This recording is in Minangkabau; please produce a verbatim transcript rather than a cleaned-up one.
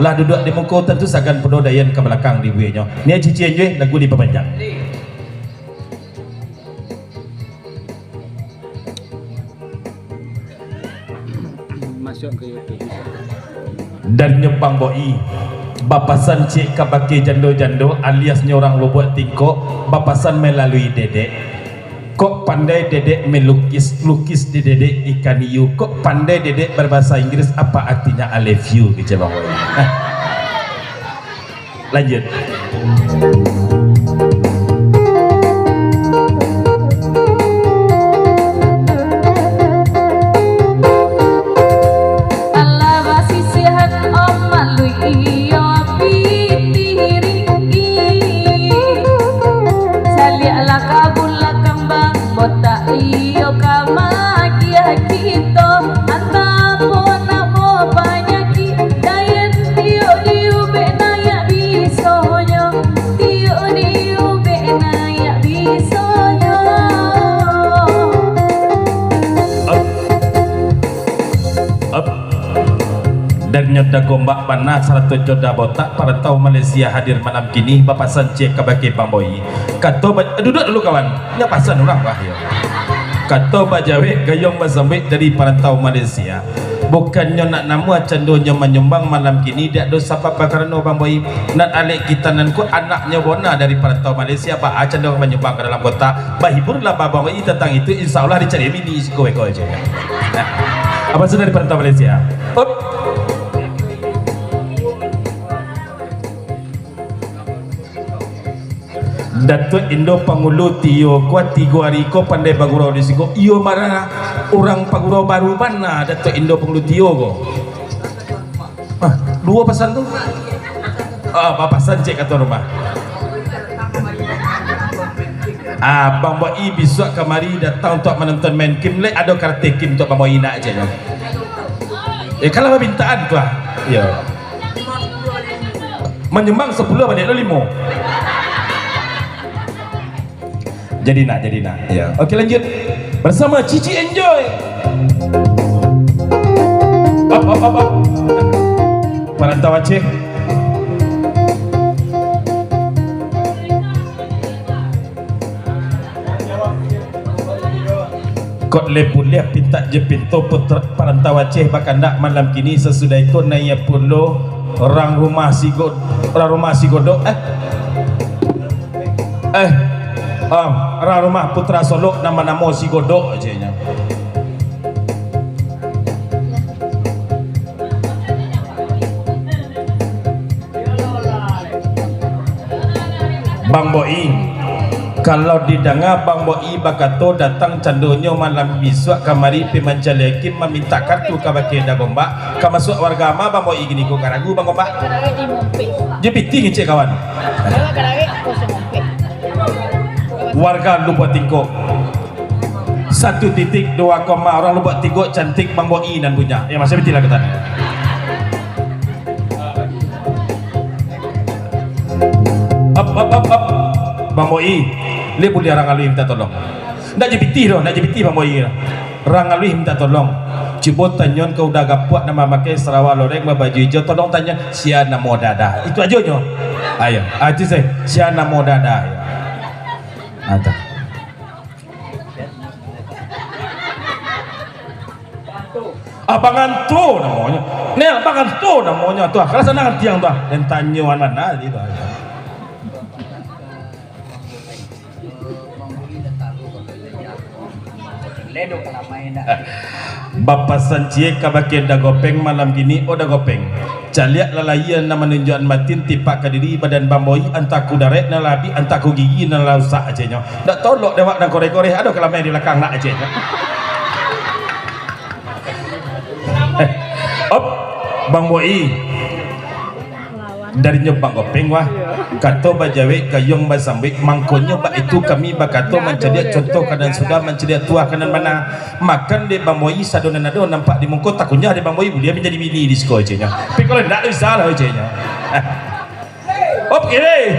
Lah duduak di muko, tantu sagan pulo dayan ka balakang dibueknyo. Ni cici enjoy, lagu dipapanjang. Masuak ka YouTube. Dari nyo Bang Boi, bapasan ciek kabake jando-jando alias nyo urang Lubuak Tingkok, bapasan melalui dedek. Kok pandai dedek melukis, lukis di dedek ikan hiu. Kok pandai dedek berbahasa Inggris, apa artinya I love you, kecek Bang Boi. Lanjut. Alah basisihan Om Maluik iyo pitih ringgi. Caliaklah ka bulakang Bang Botak iyo ka magiah kito. Antah apo namo panyakik, dayan tiok diubek nayak bisonyo. Tiok diubek nayak bisonyo. Up. Up. Dari nyo Da Gombak bana sarato jo Da Botak, parantau Malaysia hadir malam kini, bapasan ciek kabake Bang Boi. Kato ba-, duduak dulu kawan, nyo pasan urang bah, yo. Kato bajawek gayuang basambuik dari parantau Malaysia. Bukannyo nak namuah candonyo manyumbang malam kini, dak ado sabab bakarano Bang Boi. Nan alek kita nan ko anaknyo bona dari parantau Malaysia, baa cando manyumbang ka dalam kota. Bahiburlah Bang Boi tantang itu, insya Allah dicari bini siko eko aja. Nah, apa sudah di parantau Malaysia? Up. Datuak Indo Pangulu Tio ko tigo ari ko pandai bagurau di siko. Iyo marah urang pagurau baru bana Datuak Indo Pangulu Tio ko. Ah, duo pasan tu. Ah, bapasan ciek kato rumah. Ah, Bang Boi bisuak kamari datang untuak manonton main kim, lek ado karate kim untuak Bang Boi nak aja nyo. Eh, kalau permintaan tu ah. Yo. Manyumbang sapuluah, baliak lo limo. Jadi nak, jadi nak. Ya. Oke, lanjut. Bersama Cici Enjoy. Up, up, up, up. Parantau Aceh. Kok lai buliah pintak jo pinto putra parantau Aceh bakandak malam kini, sasudah iko naiak pulo rang rumah si Go-, rang rumah si Godok, eh? Eh, ah, rang rumah putra Solok nan banamo si Godok, ceknyo. Bang Boi, kalau didanga Bang Boi bakato datang candonyo malam bisuak kamari pi mancaliak kim mamintak kartu kabake Da Gombak, ka masuak warga ma Bang Boi kini ko karagu Bang Gombak? Kadari di Mompek. Dia pitih ngecek kawan. Kadari, kadari aku semompek. Warga Lubuak Tingkok. Satu titik dua koma, orang Lubuak Tingkok cantik Bang Boi nan punya. Ya, masih betul lah kata. Up, up, up, up. Bang Boi, le buliah rang aluih minta tolong. Ndak je pitih doh, ndak je pitih Bang Boi. Rang aluih minta tolong. Cubo tanyoan ka uda gapuak nan mamakai sarawa loreng babaju ijo, tolong tanyoan, sia namo Dada. Itu ajo nyo. Ayo, ah, itu se, sia namo Dada. Ah, tu. Abang Anto namonyo. Nel, Abang Anto namonyo tu. Kalau sanang tiang tu. Dan tanyoan mana gitu. Bapasan ciek kabake Da Gopeng malam kini, oh Da Gopeng. Caliak lah layia nan manunjuakan batin, tipak ka diri badan Bang Boi, antah ku darek nan lah abih, antah ku gigi nan lah rusak, ceknyo. Ndak tolok dek awak nan koreh-koreh, ado kalamai di balakang nak, ceknyo. Eh, op, Bang Boi. Darinyo Bang Gopeng wah. Kato bajawek, gayuang basambuik, mangkonyo bak itu kami bakato mancaliak contoh ka nan sudah, mancaliak tuah ka nan bana. Makan dek Bang Boi sado nan ado, nampak di muko, takunyah dek Bang Boi, buliah manjadi bini di siko, ceknyo. Tapi kalau ndak, bisa lah, ceknyo. Op, kiri.